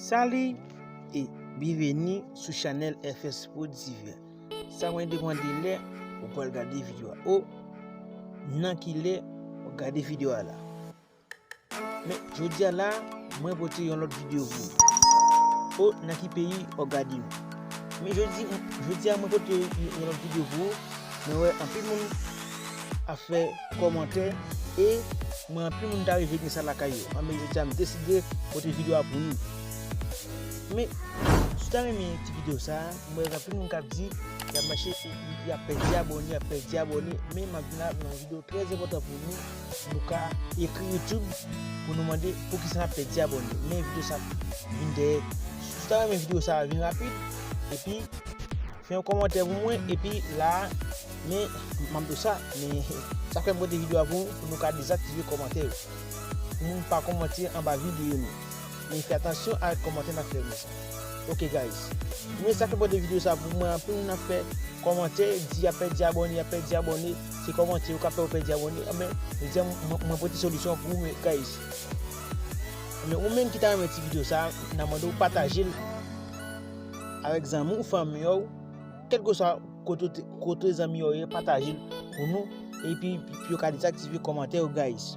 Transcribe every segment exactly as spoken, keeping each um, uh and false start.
Salut e byenveni sou chanèl F S Pro Divers. Sa mwen demande lè ou pral gade videyo a. O, nan ki lè ou gade videyo a la. Men, jodi a la, mwen pote yon lòt videyo pou ou. O, nan ki peyi w ap gade nou. Men jodi, jodi a, mwen pote yon, yon lòt videyo pou ou. Mwen wè anpil moun ap fè kòmantè e mwen anpil moun ta rive gen sa lakay yo. Anben, jodi a, m deside pote videyo a pou nou. Men, si w ta renmen ti videyo sa a, mwen wè anpil moun k ap di, y ap mache, y ap pèdi abòne, y ap pèdi abòne. Men, m ap vin la nan yon videyo trè enpòtan pou nou. Nou ka ekri YouTube pou nou mande poukisa n ap pèdi abòne. Men videyo sa vin dèyè. Si w ta renmen videyo sa vin rapid, epi fè yon kòmantè pou mwen, epi la, men, m ap di w sa, men sa fè m pote videyo a pou, pou nou ka dezaktive kòmantè yo. Pou moun pa kòmante anba videyo nou. Men fè atansyon avèk kòmantè n ap fè yo, mezanmi. Ok, guys. Men sa fè m pote videyo sa pou mwen, anpil moun ap fè kòmantè, di y ap pèdi abòne, y ap pèdi abòne. Se kòmantè yo k ap fè yo pèdi abòne. Anben, jodi a, mwen, mwen pote solisyon pou ou, men, guys. Men ou menm ki ta renmen ti videyo sa, n a mande w pataje l avèk zanmi w, fanmi w, kèlkeswa kote, kote zanmi w ye, pataje l pou nou, epi pou yo ka dezaktive kòmantè yo, guys.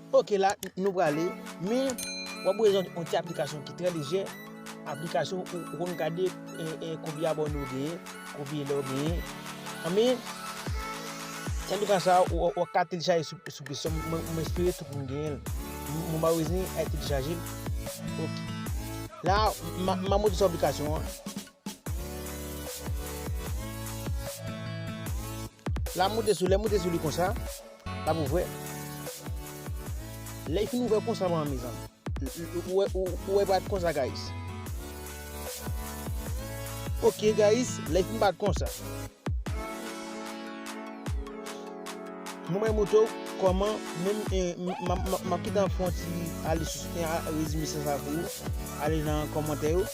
Ok, la, nou prale, men w ap bezwen yon ti aplikasyon ki trè lejè, aplikasyon ou, ou konn gade, e, e, konbyen abòne w genyen, konbyen lè w genyen. Anben, se aplikasyon sa, ou, ou, ou ka telechaje sou, sou Play Store, mwen, mwen espere tout moun genyen l. M, mwen pa bezwen al telechaje l. Ok. La, m a, m a monte sou aplikasyon an. La, m monte sou, lè m monte sou li konsa, l ap ouvè. Lè l fin ouvè konsa, mezanmi. Ou, ou, ou, ou wè bat konsa, guys. Ok, guys, lè l fin bat konsa. Mwen, mwen montre w kòman, menm, eh, m, m, m, m ap kite an fon ti ale sou, eh, a, rezime sa, sa pou ou. Ale nan kòmantè yo.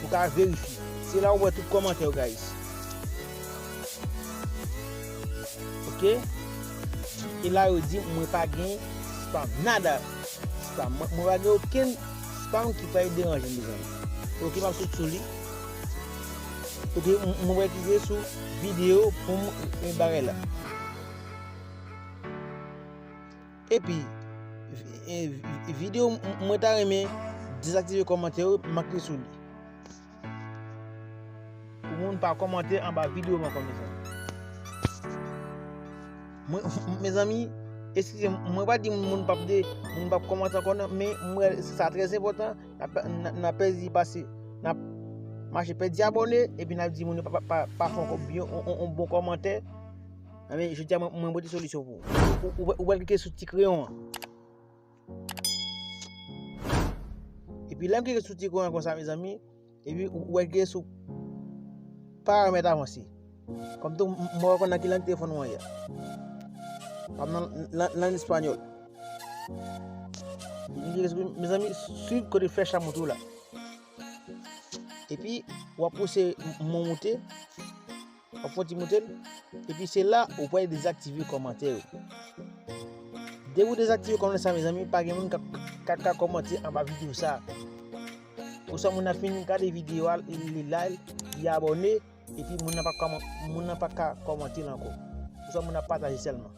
Ou ka verifye. Se la ou wè tout kòmantè yo, guys. Ok? E la yo di mwen pa gen spam. Nada. Spam. Mwen, mwen pa gen okenn spam ki pral deranje m, mezanmi. Ok, m ap sot sou li. Ok, m, mwen pral klike sou videyo pou m, e, bagay la. Epi, vi-, e, vi-, videyo m, mwen ta renmen dezaktive kòmantè yo, m ap klike sou li. Pou moun pa kòmante anba videyo m ankò, mezanmi. Mwen, mezanmi, eskize m, mwen pa di moun p ap de, moun p ap kòmante ankò non, men mwen, sa trè enpòtan, n ap, n ap, n ap pèdi pase, n ap mache pèdi abòne, epi n ap di moun yo pa, pa, pa, pa fè yon, yon, yon, yon bon kòmantè. Anben, jodi a, mwen, mwen pote solisyon pou ou. Ou, ou, ou pral klike sou ti kreyon an. Epi lè m klike sou ti kreyon an konsa, mezanmi, epi ou, ou wè l gen sou paramèt avanse. Kòm tou, m, m, mwen pa konn nan ki lang telefòn mwen ye. Pa nan, nan, nan espanyòl. M klike sou, mezanmi, swiv kote flèch la montre w la. Epi, w ap pouse m, m monte. W ap fè yon ti moute l, epi se la ou pral dezaktive kòmantè yo. Depi w dezaktive kòmantè sa, mezanmi, pa gen moun k ap, k ap ka kòmante anba videyo sa. Oswa moun nan fin gade videyo a, li, li like, li abòne, epi moun nan pa kòman-, moun nan pa ka kòmante l ankò. Oswa moun nan pataje sèlman.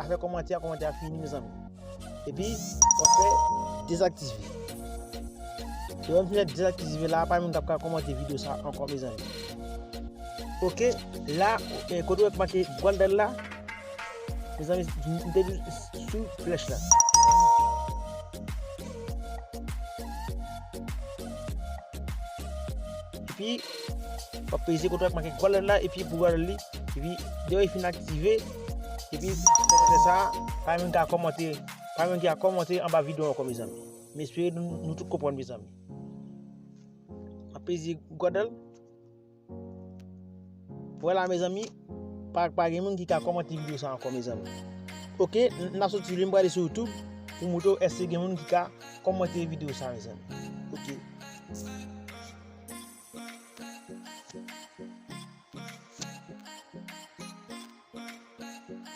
Afè kòmantè a, kòmantè a fini, mezanmi. Epi, w ap fè dezaktive. Lè w fin fè dezaktive la, pa gen moun k ap ka kòmante videyo sa ankò, mezanmi. Ok, la, e, kote w wè k make gwandal la, mezanmi, m te di sou flèch la. Epi, w ap peze kote w wè k make gwandal la, epi pou gwandal li, epi, depi w fin aktive, epi, kòmantè sa, pa gen moun ki ka kòmante, pa gen moun ki ka kòmante anba videyo ankò, mezanmi. M espere nou, nou tout konprann, mezanmi. M ap peze gwandal. Vwala, mezanmi, pa, pa gen moun ki ka kòmante videyo sa ankò, mezanmi. Ok, n, n ap soti li, m prale sou YouTube pou montre w èske gen moun ki ka kòmante videyo sa, mezanmi. Ok.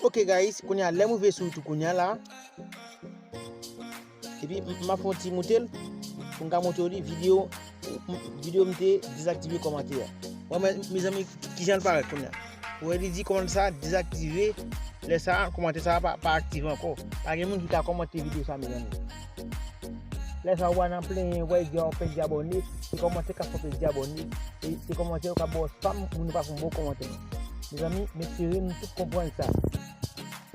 Ok, guys, kounye a, lè m rive sou YouTube kounye a la, Epi m, m ap fè yon ti moute l pou m ka montre w li videyo, videyo m te dezaktive kòmantè a. Wè, mezanmi, kijan l parèt kounye a. Ou wè, li di kòmantè sa dezaktive. Lè sa, kòmantè sa pa, pa aktive ankò. Pa gen moun ki ka kòmante videyo sa, mezanmi. Lè sa, ou pa nan plenyen, ou pa di a w pèdi abòne. Se kòmantè k ap fè w pèdi abòne. E se kòmantè yo k ap ba w spam, moun yo pa fè yon bon kòmantè. Mezanmi, m espere nou tout konprann sa.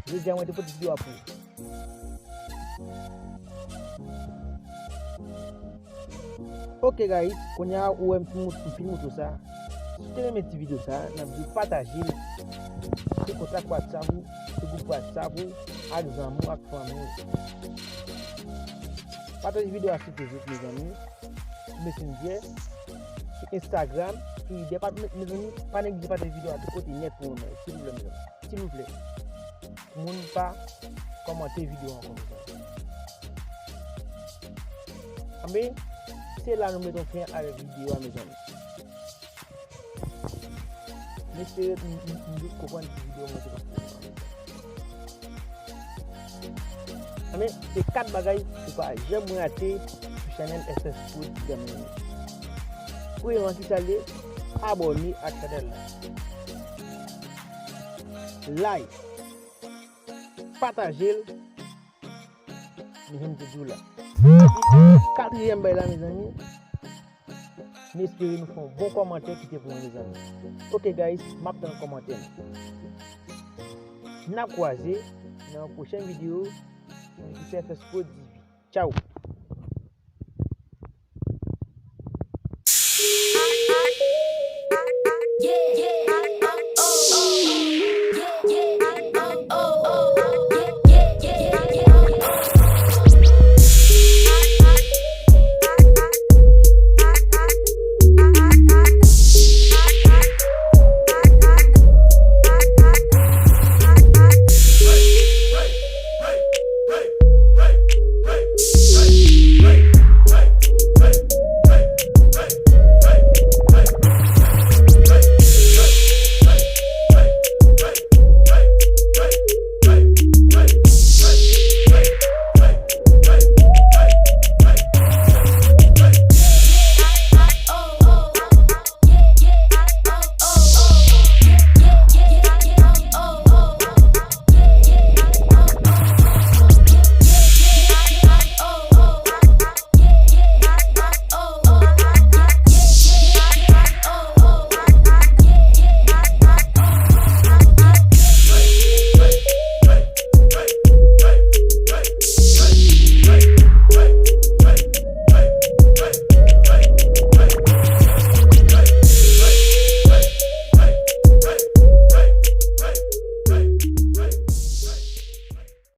Jodi a, mwen te pote videyo a pou ou. Ok guys, kounye a ou wè m fin mout-, m fin moutre w sa. Si w te renmen ti videyo sa, n ap di w pataje l sou kontak WhatsApp ou, sou gwoup WhatsApp ou, ak zanmi w, ak fanmi w. Pataje videyo a sou Facebook, mezanmi, sou Messenger, sou Instagram, sou Twitter. Pa, me-, mezanmi, pa neglije pataje videyo a tout kote nèt pou mwen, silvouplè, mezanmi. Silvouplè. Pou moun pa kòmante videyo ankò, mezanmi. Anben, se la nou mete yon fen avèk videyo a, mezanmi. M espere m, m, m, m konprann ti videyo mwen te pote pou nou an, mezanmi. Anben, se kat bagay pou pa janm rate sou chanèl S S Prod Gaming. Premyèman, ki sa l ye? Abòne ak chanèl la. Like. Pataje l. Men jan m te di w la. Katriyèm bay la, mezanmi. M espere nou fè yon bon kòmantè kite pou mwen, mezanmi. Ok, guys, m ap tann kòmantè nou. N ap kwaze nan yon pwochèn videyo. Ki se S S Prod T V. Tchao.